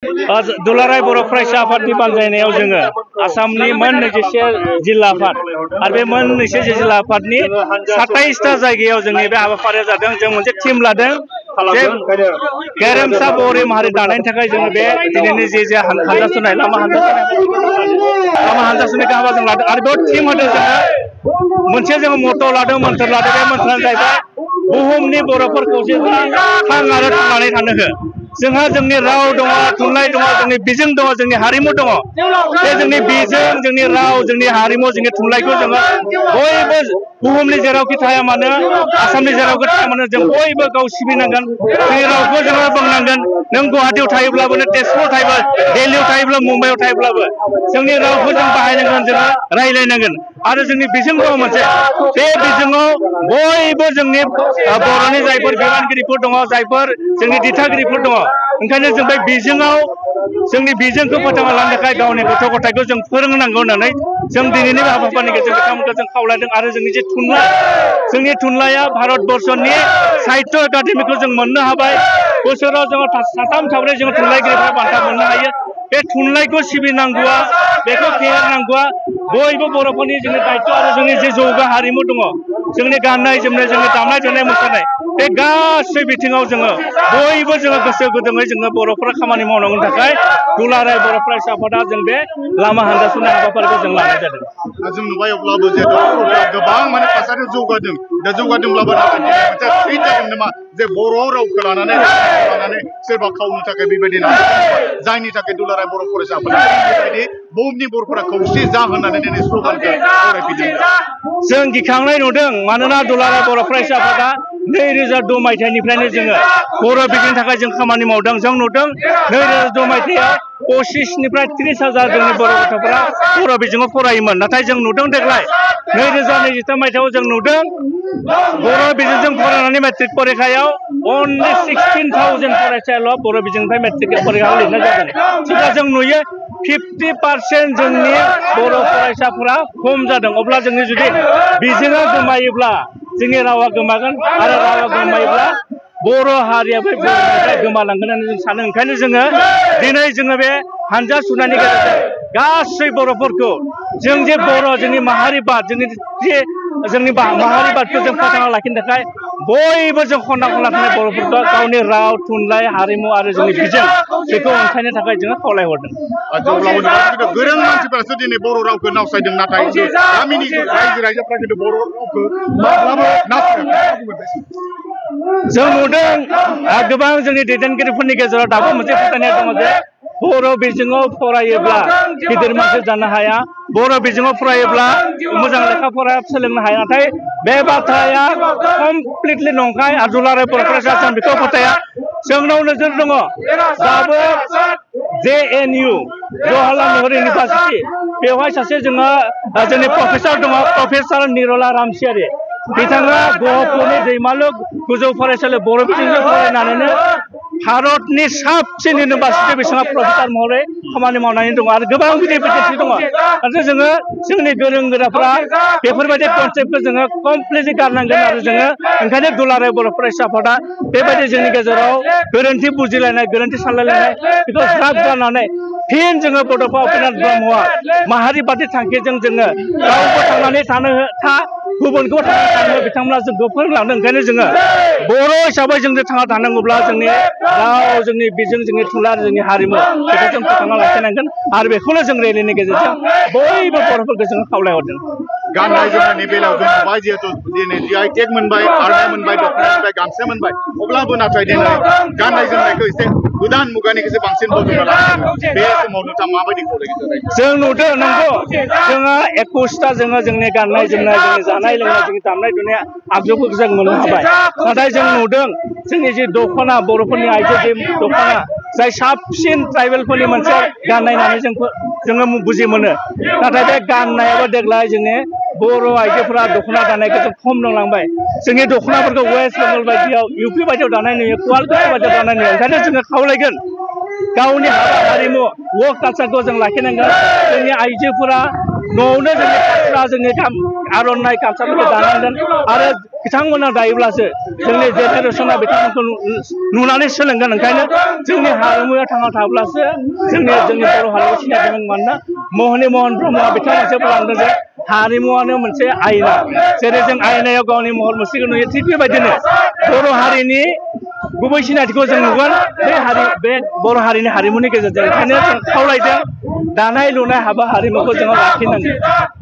दुलाराय बर' फरायसा आफादनि बानजायनायाव जोङो आसामनि मोन 21 जिल्ला आफाद आरो बे मोन 21 जिल्ला आफादनि 27टा जायगायाव जोंनि बे हाबाफारिया जादों। जों मोनसे टीम लादों जे गेरेमसा बर' माहारि दानायनि थाखाय जोङो बे दिनैनि जे हानजा सुनाय लामा हानजा सुनायखौ हाबा जों लादों आरो बेयाव टीम होदों जोङो मोनसे जोङो मट' लादों मोन्थोर लादों। बे मोन्थोरानो जाहैबाय बुहुमनि बर'फोरखौ जे थां आरो थांनानै थानो हो। जोंहा जोंनि राव दङ, थुनलाइ दङ, जोंनि बिजों दङ, जोंनि हारिमु दङ। बे जोंनि बिजों, जोंनि राव, जोंनि हारिमु, जोंनि थुनलाइखौ जोङो बयबो बुहुमनि जेरावखि थाया मानो, आसामनि जेरावखि थाया मानो जों बयबो गाव सिबिनांगोन। जोंनि रावखौ जोङो बुंनांगोन। नों गुवाहाटीयाव थायोब्लाबो, नों तेजपुराव थायोब्ला, दिल्लीयाव थायोब्ला, मुम्बाइआव थायोब्लाबो जोंनि रावखौ जों बाहायनांगोन, जोङो रायज्लायनांगोन। आरो जोंनि बिजों दङ मोनसे, बे बिजोङाव बयबो जोंनि बर'नि जायफोर बिबानगिरिफोर दङ, जायफोर जोंनि दिथागिरिफोर दङ, ओंखायनो जों बे बिजोङाव जोंनि बिजोंखौ फोथांना लानो थाखाय गावनि गथ' गथायखौ जों फोरोंनांगौ होननानै जों दिनैनि बे हाबाफारिनि गेजेरजों बिथांमोनखौ जों खावलायदों। आरो जोंनि जे थुनलाइ, जोंनि थुनलाइया भारतबर्षनि साहित्य एकाडेमिखौ जों मोननो हाबाय। बोसोराव जोङो साथाम साब्रै जोङो थुनलाइगिरिफ्रा बान्था मोननो हायो। बे थुनलाइखौ सिबिनांगौआ, बेखौ फेहेरनांगौआ बयबो बर'फोरनि जोंनि दायित्व। आरो जोंनि जे जौगा हारिमु दङ, जोंनि गाननाय जोमनाय, जोंनि दामनाय देनाय मोसानाय, बे गासै बिथिङाव जोङो बयबो जोङो गोसो गुदुङै जोङो बर'फोरा खामानि मावनांगौनि थाखाय दुलाराय बर' फरायसा आफादा जों बे लामा हानजा सुनाय हाबाफारिखौ जों लानाय जादों। जों नुबाय अब्लाबो जे बर'फ्रा गोबां माने थासारियाव जौगादों। दा जौगादोंब्लाबो नाथाय मोनसे फिट जादों नामा जे बर' रावखौ लानानै सोरबा खावनो थाखाय बेबायदि नाजादों, जायनि थाखाय दुलाराय बर' फरायसा आफादा बेबायदि बुहुमनि बर'फोरा खौसे जा होननानै दिनै स्ल'गानखौ आवरायफैदों। जों गिखांनाय नुदों, मानोना दुलाराय बर' फरायसा आफादा 2002 मायथाइनिफ्रायनो जोङो बर' बिजोंनि थाखाय जों खामानि मावदों। जों नुदों 2002 मायथाइयाव 25निफ्राय 30,000 जोंनि बर' गथ'फोरा बर' बिजोङाव फरायोमोन। नाथाय जों नुदों देग्लाय 2023 मायथाइयाव जों नुदों बर' बिजोंजों फरायनानै मेट्रिक परिखायाव अनलि 16,000 फरायसायाल' बर' बिजोंनिफ्राय मेट्रिक परिखायाव लिरनाय जादों। जेब्ला जों नुयो 50% जोंनि बर' फरायसाफोरा खम जादों, अब्ला जोंनि जुदि बिजोङा गोमायोब्ला जोंनि रावा गोमागोन, आरो रावा गोमायोब्ला बर' हारियाबो गोमालांगोन होननानै जों सानो। ओंखायनो जोङो दिनै जोङो बे हानजा सुनायनि गेजेरजों गासै बर'फोरखौ जों जे बर' जोंनि माहारिबाद, जोंनि माहारिबादखौ जों फोथांना लाखिनो थाखाय बयबो जों खना खनला थानाय बर'फोरखौ गावनि राव, थुनलाइ, हारिमु आरो जोंनि बिजों बेखौ अनसायनो थाखाय जोङो खावलायहरदों। गोरों मानसिफोरासो दिनै बर' रावखौ नावसायदों, नाथाय गामिनि रायजो राजाफ्रा खिन्थु बर' रावखौ माब्लाबा नावसायाखै। जों नुदों गोबां जोंनि दैदेनगिरिफोरनि गेजेराव दाबो मोनसे फोथायनाय दङ जे बर' बिजोङाव फरायोब्ला गिदिर मानसि जानो हाया, बर' बिजोङाव फरायोब्ला मोजां लेखा फरा सोलोंनो हाया। नाथाय बे बाथ्राया कमप्लिटलि नंखाय। आरो दुलाराय बर' फरायसा जों बेखौ फोथाया। जोंनाव नोजोर दङ दाबो JNU जवाहरलाल नेहरू इउनिभारसिटि, बेवहाय सासे जोंनि प्रफेसार दङ, प्रफेसार निरला रामसियारि। बिथाङा गहपुरनि दैमालु गोजौ फरायसालियाव बर' बिजोंजों फरायनानैनो भारतनि साबसिन इउनिभारसिटि बिथाङा प्रफेसार महरै खामानि मावनानै दङ। आरो गोबां बिदिन्थि दङ। नाथाय जोङो जोंनि गोरों गोराफ्रा बेफोरबायदि कनसेप्टखौ जोङो कमप्लिटलि गारनांगोन। आरो जोङो ओंखायनो दुलाराय बर' फरायसा आफादा बेबायदि जोंनि गेजेराव गोरोन्थि बुजिलायनाय, गोरोन्थि सानलायलायनाय बेखौ ज्राब गारनानै फिन जोङो बड'फा उपेन्द्र ब्रह्मआ माहारिबादि थांखिजों जोङो गावबो थांनानै थानो गुबुनखौ थांनानै थानो बिथांमोना जोंखौ फोरोंलांदों। ओंखायनो जोङो बर' हिसाबै जों थांना थानांगौब्ला जोंनि राव, जोंनि बिजों, जोंनि थुनलाइ आरो जोंनि हारिमु बेखौ जों फोथांना लाखिनांगोन। आरो बेखौनो जों रेलिनि गेजेरजों बयबो बर'फोरखौ जोङो खावलायहरदों। गाननाय जोमनायनि बेलायाव जों नुबाय जिहेतु दिनै GI टेग मोनबाय, आर'नाइ मोनबाय, दख'ना मोनबाय, गामसा मोनबाय, अब्लाबो नाथाय दिनै गाननाय जोमनायखौ एसे गोदान मुगानिखौसो बांसिन बजबना लानांगौ। बे समाव नोंथाङा माबायदि खावलायगोन? जों नुदों नंगौ, जोङो 21टा जोंनि गाननाय जोमनाय, जोंनि जानाय लोंनाय, जोंनि दामनाय देनाय आगजुफोरखौ जों मोननो हाबाय। नाथाय जों नुदों जोंनि जे दख'ना, बर'फोरनि आइजो जे दख'ना, जाय साबसिन ट्राइबेलफोरनि मोनसे गाननाय होननानै जोङो बुजि मोनो। नाथाय बे गाननायाबो देग्लाय जोंनि बर' आइजोफोरा दख'ना दानायखौ जों खम नुलांबाय। जोंनि दख'नाफोरखौ वेस्ट बेंगल बायदियाव, UP बायदियाव दानाय नुयो, क'क्राझार बायदियाव दानाय नुयो। ओंखायनो जोङो खावलायगोन गावनि हारिमु वर्क कालचारखौ जों लाखिनांगोन। जोंनि आइजोफोरा न'आवनो जोंनि फास्रा, जोंनि आर'नाइ गामसाफोरखौ दानांगोन। आरो बिथांमोना दायोब्लासो जोंनि जेनेरेसना बिथांमोनखौ नुनानै सोलोंगोन ओंखायनो जोंनि हारिमुया थांना थाब्लासो जोंनि बर' हारिमु सिनायगोन मानोना महनि महन ब्रह्मआ बिथांमोनसो बुंलांदों जे हारिमुआनो मोनसे आयना जेरै जों आयनायाव गावनि महर मुस्रिखौ नुयो थिग बेबायदिनो बर' हारिनि गुबै सिनायथिखौ जों नुगोन बे बर' हारिनि हारिमुनि गेजेरजों ओंखायनो जों खावलायदों दानाय लुनाय हाबा हारिमुखौ जोङो लाखिनांगोन